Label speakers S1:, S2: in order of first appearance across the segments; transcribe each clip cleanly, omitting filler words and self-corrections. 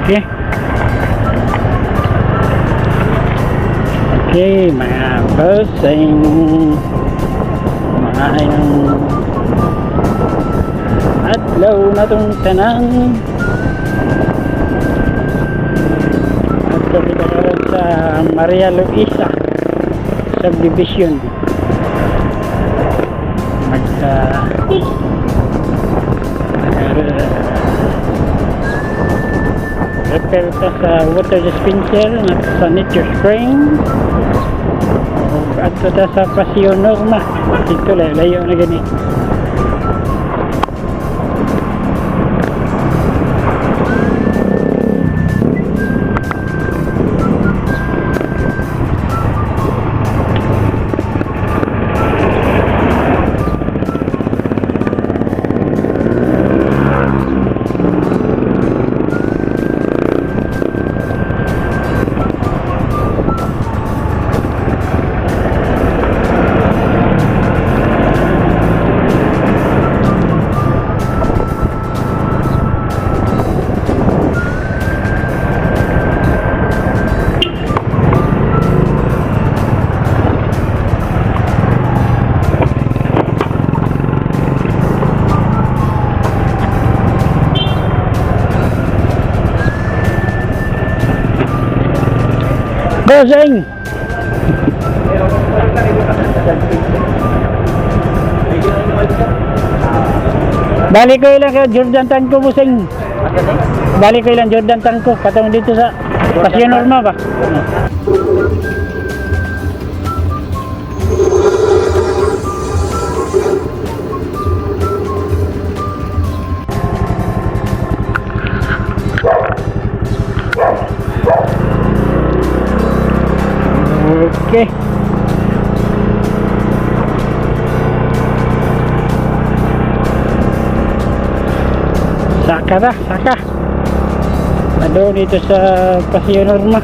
S1: Okay. Okay, mga bossing. Maayong adlaw na tong tanan. At kami karon sa Maria Luisa Subdivision. Mag repair ta sa water dispenser at sa nature spring. Ug adto ta sa Paseo Norma. Dito layo, layo na gani. Bossing! Balik ko ilang kay Jordan Tanko, bossing. Balik ko ilang Jordan Tanko. Patong dito sa Paseo Norma ba? Okay. Saka na, saka. Ado dito sa Paseo Norma.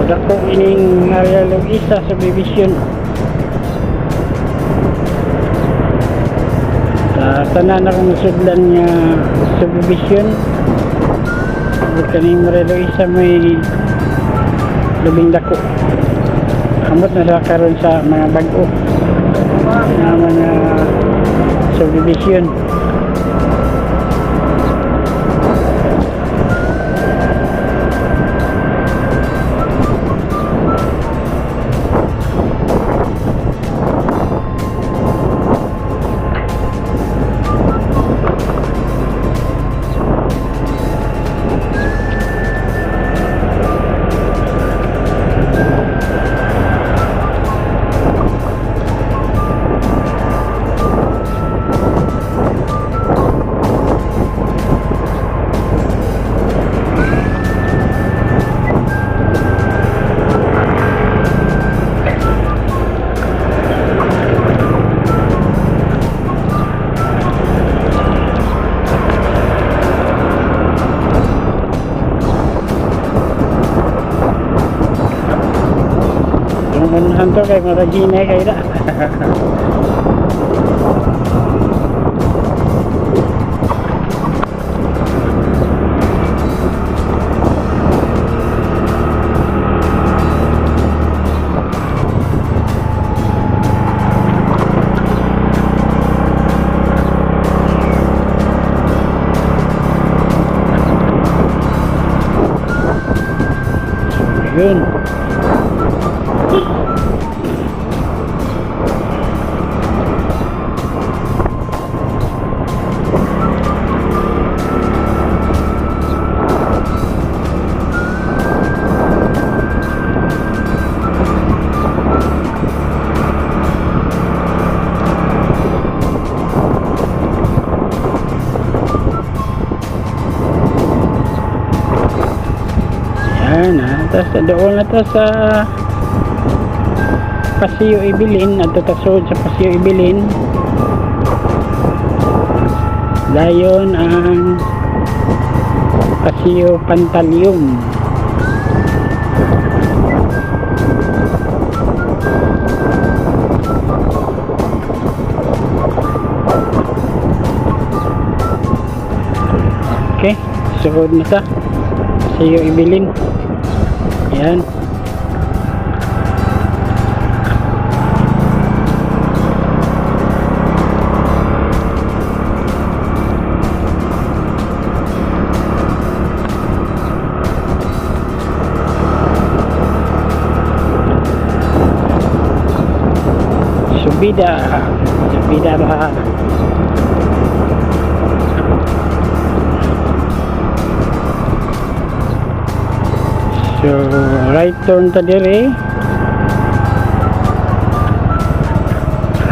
S1: Dako ining Maria Luisa Subdivision. Sa tanan akong sudlan nga subdivision. Ug kaning Maria Luisa may labing dako. Kamot na sa karon sa mga bag-o na mga subdivision. Santo kay murag hinay kay na. Yun. Yan ha. Tapos doon na to sa Paseo Ibilin. At tatasod sa Paseo Ibilin. Dayon ang Paseo Pantaleon. Okay, suod na ta. Paseo Ibilin. Yan. Subida. Subida ba? So, right turn ta dire.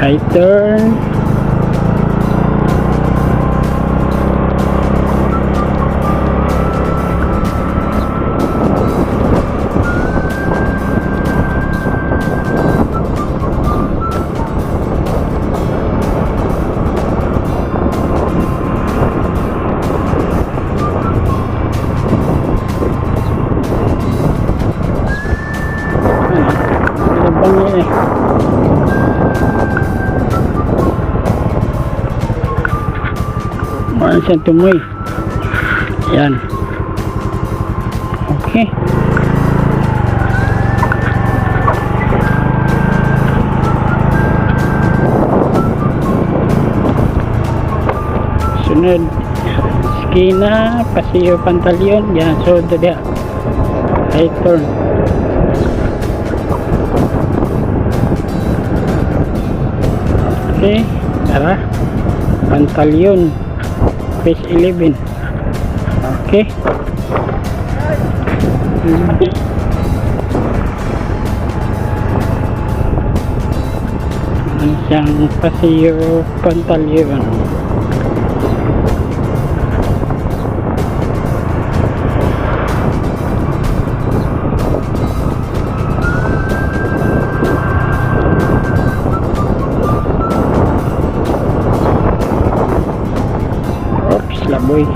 S1: Right turn. Ano bang yan eh? Ano siyang tumoy? Yan. Okay. Sunod. Skina, Paseo Pantaleon. Yan, so diya. Right turn. Okay, tara. Pantaleon. Phase 11. Okay. Ano siyang Paseo Pantaleon. Oops, laboy.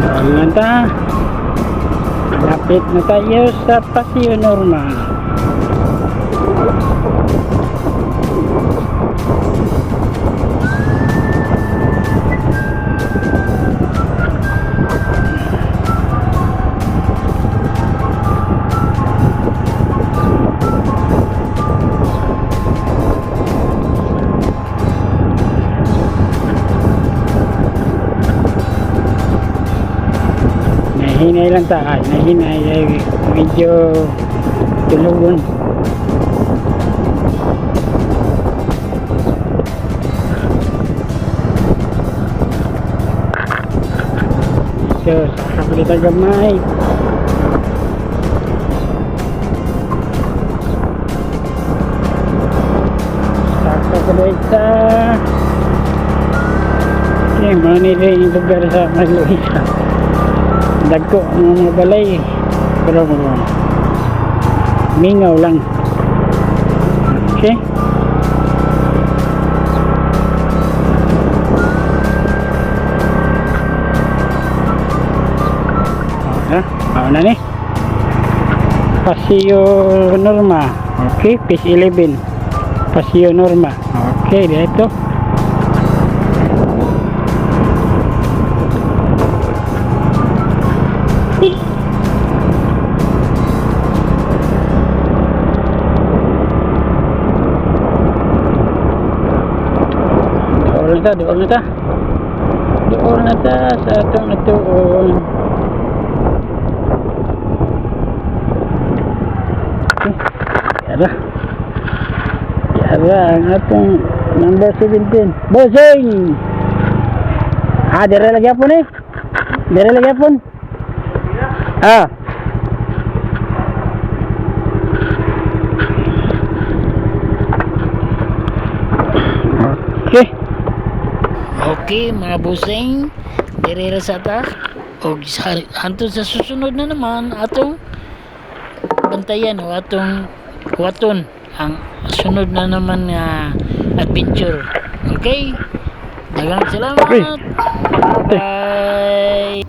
S1: Doon na ta. Lapit na tayo sa Paseo Norma. Nahinay lang ta, nahinay ay medyo tulugon. So, sa kapalita gamay. Sa kapalita. Okay, mao ni rin yung lugar sa Maluisa. Dagko ang mga balay. Pero mingaw lang. Okay. Ha? Mao na ni. Paseo Norma. Okay, Phase 11. Paseo Norma. Okay, dito. Dool na ta, dool na ta. Dool na ta sa atong atuon. Okay. Yara. Yara ang atong number 17. Bossing! Ah, dire lagi po ni. Dire lagi po. Ah. Okay.
S2: Okay, mga busing, dire ra sa ta. Og hantod sa susunod na naman atong bantayan o atong waton ang sunod na naman nga adventure. Okay? Daghang salamat. Bye.